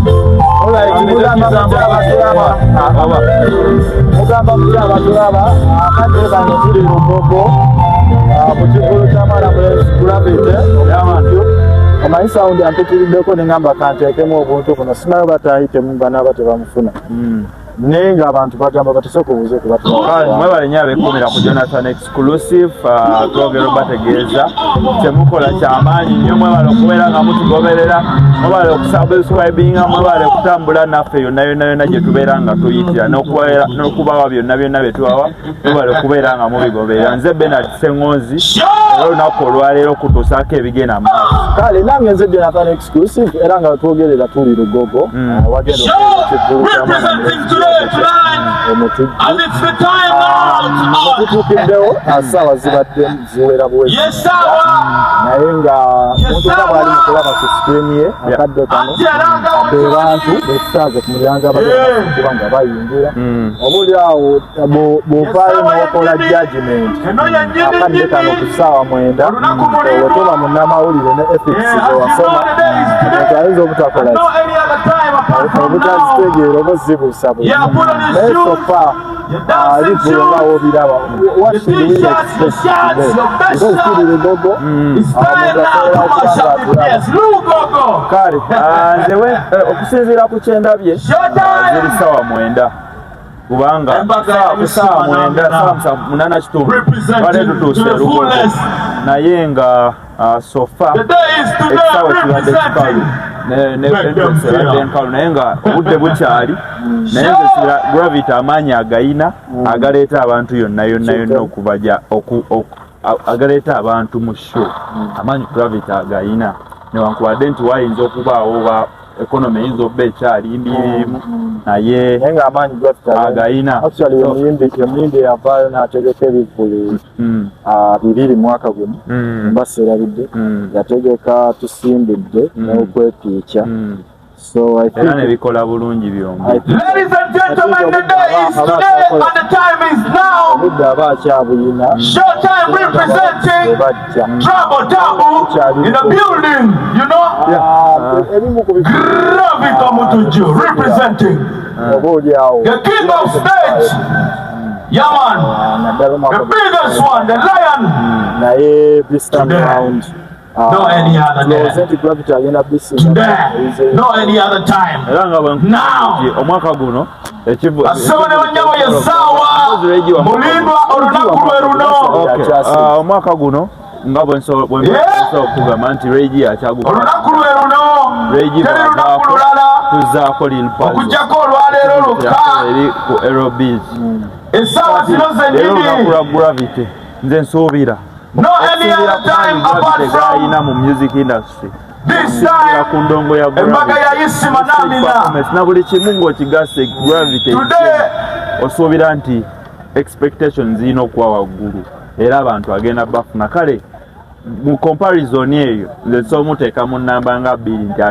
Mugamba mutya abatulaba? Mugamba mutya abatulaba? Akadde kano tuli Lugogo mu kivvulu kya Mwana Mulenzi Gravity. Omanyi sound ampitiriddeko, neŋŋamba kanteekemu obuntu buno, simanyi batayitemu banaaba tebamufuna, naye ng'abantu bagamba batusooka obuuze ku Kale, mwebale nnyo abeekuumira ku Jonathan Exclusive. Twogera obategeeza kyemukola kyamaanyi nnyo. Mwebale okubeera nga mutugoberera, mwebale okusubscribinga, mwebale okutambula naffe yonna yonna yonna gye tubeera nga tuyitira n'okubawa byonna byonna bye tubawa. Mwebale okubeera nga mubigoberera. Nze Benard Sengonzi, era olunaku olwaleero okutuusaako ebigenda maaso. Kale nange nze Jonathan Exclusive, era nga twogerera tuli Lugogo. Wagenda okubeera ekivvulu kya Mwana Mulenzi Omutujju. Tutuukiddewo, saawa zibadde ziwera buwezi, naye nga muntu nga bwali mukulaba ku screen ye akadde kano, be bantu betusaaze ku mulyango abagenda kuba nga bayingira. Oba oli awo bw'ovaayo n'okola judgment akadde kano ku ssaawa 9, olwo toba munnamawulire ne ethics zewasoma, omuntu ayinza obutakola ki, obutazitegeera oba ozibuusabuusa. Naye so far ebivvulu nga woobiraba, what should we expect today? Because tuli Lugogo, omuntu asobola okuba nga atulaba. Kale, nze okusinziira ku kyendabye, ziri ssaawa 9, kubanga ku ssaawa 9, ssaawa 8:15 twali tutuuse Lugogo, naye nga so far ekisaawe kibadde kikalu, entrance ebadde nkalu, naye nga obudde bukyali. Naye nze sira Gravity amaanyi agayina agaleeta abantu yonna yonna yonna okubaja agaleeta abantu mu show. Amaanyi Gravity agayina, newankubadde nti wayinza okubaawo oba economy eyinza okuba ekyali mbiirimu, naye naye ng'amaanyi Gravity agayina. Actually, omuyimbi eyavaayo n'ategeka ebivvulu 2 mwaka guno, mba seerabidde, yategeka Tusimbidde n'Okwepiikya. So I Era think nebikola bulungi byombi. I think Ladies and gentlemen, the day is today and the time is now. Obudde aba akyabuyina. Showtime representing Bajja. Trouble Double in the building. Ebimu ku bifo Gravity Mutuju representing oba oli awo the king of stage. Yeah, man. Naddala omwaka The biggest one, the lion. Naye this time Today. round No any other day. tulowooze nti Gravity agenda bisinga. Today, no any other time. Era nga bwe Now. nti omwaka guno ekivu Basebo ne bannyabo, ye ssaawa mulindwa, olunaku lwe luno. Okay, omwaka guno nga bwe bwe nsobola okugamba nti Ray G akyaguka. Olunaku lwe luno, Ray G teri lunaku bw'avaako, lulala tuzzaako Lil Pazo. okuggyako olwaleero lwokka. Eri ku Aerobiz. Essaawa zino Leero olunaku zennyini. lwa Gravity. Nze nsuubira No any other time apart gayina from mu music industry, this okusinziira time. ku ndongo ya Embaga Gravity, ya Isima n'Amina. performance na buli kimu ng'okigasse Gravity, Today. osuubira nti expectations zirina okuba waggulu era abantu agenda bafuna. Kale mu comparison eyo, nze nsobola muteeka mu namba nga 2 nti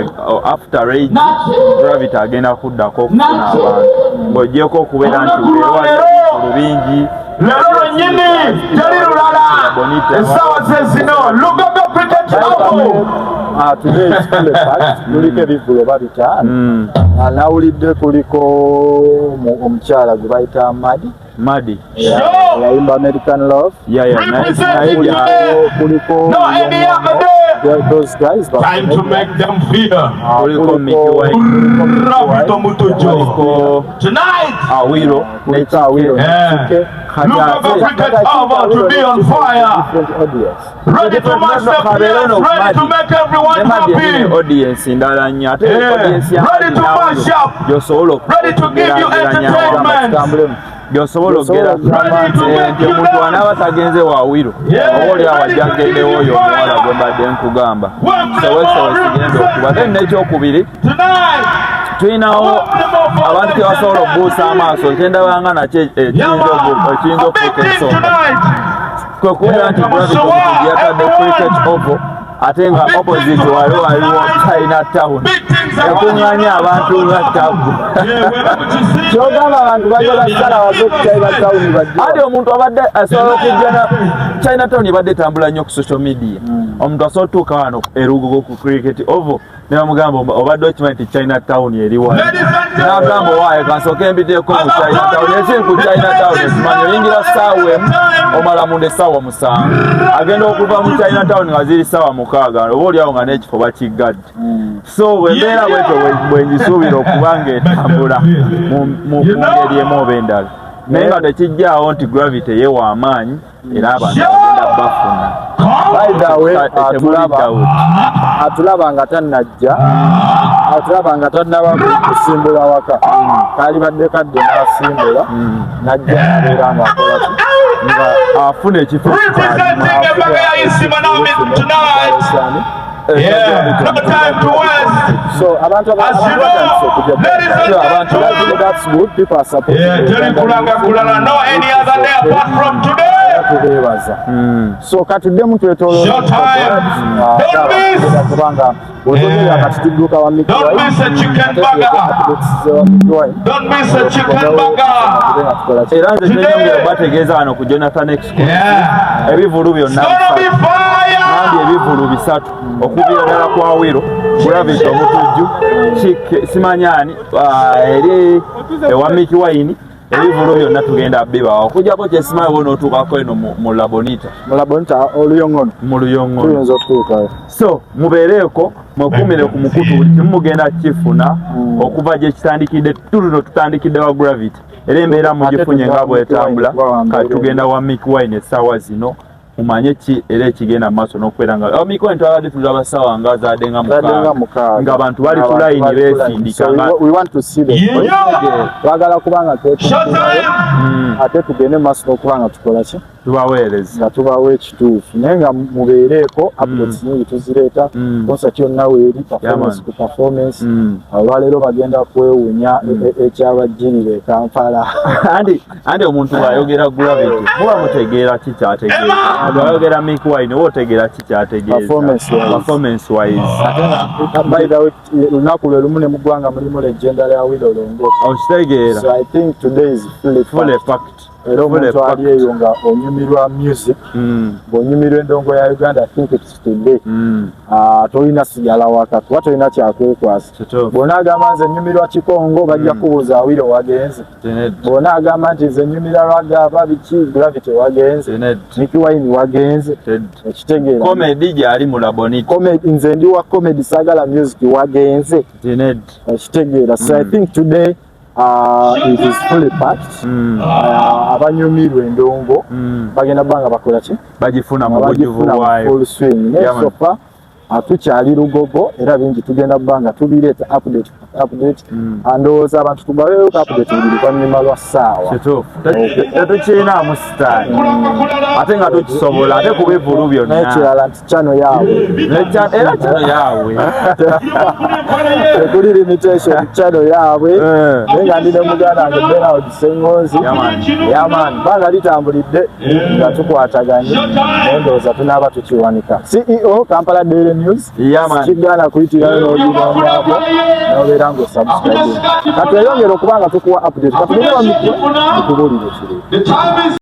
after Ray G, Gravity agenda kuddako okufuna abantu, ng'ogyeko okubeera nti Olunaku lwa leero waliwo leero. ebivvulu bingi. Leero lwennyini, teri lulala, essaawa ze zino, Lugogo Cricket Oval. Today is fully packed. Kuliko ebivvulo oba 5. Nawulidde kuliko omukyala gwe bayita Madi. Madi. Yayimba American Love. Yeah, naye Representing today. Kuliko No any other day. those guys. Time to make them fear. Kuliko Mickey White. Gravity Mutuju. Kuliko Tonight. Awiro. Kuliko Awiro. Yeah. Lugogo Cricket Oval to be on fire. Different audience. Ready to mash the place. Ready to make everyone happy. Audience ndala nnyo ate audience ya Ready to mash up. Gyosobola Ready to give you entertainment. Tutambulemu. Gyosobola okugera Ready to make nti you omuntu dance. anaaba tagenze waawiro, oba oli awo ajja agendewo oyo omuwala gwe mbadde nkugamba sewesewe sigenda okuba. Then n'ekyokubiri, Tonight. Tulinawo abantu kebasobola okubuusa amaaso, kyendabanga nakyo ekiyinza A big okufuuka thing ensonga tonight. kwe kubeera nti Gravity Omutuju yatadde Cricket Oval, ate nga opposite waliwo China Town. Big things Yakuŋŋaanya abantu nga tabbu. Kyogamba abantu bagala sala wave ku China Town bajje. Ati omuntu abadde asobola okujja na China Town ebadde etambula nnyo ku social media. Omuntu asobola otuuka wano e Lugogo ku Cricket Oval ne bamugamba obadde okimanyi nti China Town eri wano. N'agamba owaaye kansooke mbiteeko mu China Town. Ekiri ku China Town okimanyi oyingira ssaawa 1 omala munda essaawa 7. Agenda okuva mu China Town nga ziri ssaawa 6 oba oliawo nga n'ekifo bakiggadde. So bwembeera bwetyo bwe ngisuubira okuba ng'etambula mu ngeri emu oba endala, naye nga tekijjaawo nti Gravity ye w'amaanyi era abantu bagenda bafuna. By the way, atulaba nga tannajja, atulaba nga tannaba kusimbula waka, kalibadde kadde n'asimbula n'ajja n'abeera ng'akola ki? Nga afuna ekifo. Representing Embaga ya Isima Naomi tonight. Yeah, no time to waste. So abantu As you batandise know, okujja. ladies and Abantu, gentlemen, that's good, people are supporting yeah, the teri Uganda kulanga music. kulala, no any other day apart from today. Tubeebaza. So katuddemu twetooloola. Short time. Don't miss. Kubanga bw'otogera kati tudduka wa Mickey Don't Wine. miss a chicken Ate tuleete burger. updates z'ewa Mickey Wine. Don't miss a chicken burger. Era nze Today. kyenyongera bategeeza wano ku Jonathan Exclusive, ebivulu byonna It's gonna be bisatu. fire. Nandi ebivulu bisatu okuviira ddala kwa Wiro, Gravity Omutujju, simanyaani eri ewa Mickey Wine. Ebivulu byonna tugenda bibawa okujjako kyesimanyi wo n'otuukako eno mu Labonita. Mu Labonita oluyongono. Mu Luyongono. Tuyinza okutuukayo. So mubeereeko, mwekumire ku mukutu, buli kimu mugenda kukifuna okuva gye kitandikidde. Tuluno tutandikidde wa Gravity era embeera mugifunye nga bwetambula. Kati tugenda wa Mickey Wine essaawa zino, mumanye ki era ekigenda mu maaso n'okubeera nga Mickey Wine twabadde tulaba ssaawa nga zaadde nga Zadde nga 6 6. Ng'abantu bali ku Abantu layini bali ku line. beesindika So we want to see the Yeah. Twagala kubanga Short twetumbulayo time. ate tugende mu maaso n'okuba nga tukola ki? Tubaweereza. Nga tubawa ekituufu, naye nga mubeereeko, updates nyingi tuzireeta. Concert yonna weeri, performance man. ku performance. Olwaleero bagenda kwewuunya ekyabajjirira e Kampala. Andi omuntu bw'ayogera Gravity muba mutegeera ki kyategeeza, bw'ayogera Mickey Wine oba otegeera ki kyategeeza. Performance wise. Performance wise. By the way, lunaku lwe lumu ne mu ggwanga mulimu legendary Awilo Longomba. Okitegeera. So I think today is fully fully packed. Packed. Era omuntu ali eyo nga onyumirwa music, bw'onyumirwa endongo ya Uganda, I think it's today. Ah, tolina sigala waka kuba tolina kyakwekwasa. Kituufu. Bw'onaagamba nze nyumirwa kikongo, bajja kubuuza Awilo wagenze. Bw'onaagamba nti nze nyumira ragga biki, Gravity wagenze. Mickey Wine wagenze. Ekitegeera. Comedy gyali mu Labonita. Comedy, nze ndi wa comedy, saagala music, wagenze. Ekitegeera. So I think today it is fully packed. Abanyumirwa endongo bagenda bba nga bakola ki? Bagifuna mu bujuvu Abagifuna mu bwayo. full swing. Naye Yeah, man. so far tukyali Lugogo era bingi tugenda kuba nga tubireeta update update. Ndowooza abantu tugabeeyo update buli luvannyuma lwa ssaawa. Kituufu, tetukirinaamu sitaani ate nga tukisobola ate ku bivulu byonna. N'ekirala nti channel yaabwe. Era kino yaabwe. Tekuli limitation, channel yaabwe. Eh. Naye nga ndi ne muganda wange Benard Ssengonzi. Yeah, man. Yeah man, banga litambulidde nga tukwataganye, naye ndowooza tunaaba tukiwanika. CEO Kampala Daily News. Yeah, man. Kigaana kuyitirayo n'oginonyako n'obeera ng'osubscribe. Katweyongere okuba nga tukuwa update, katugende wamikwe tukubuulire kiri. The time is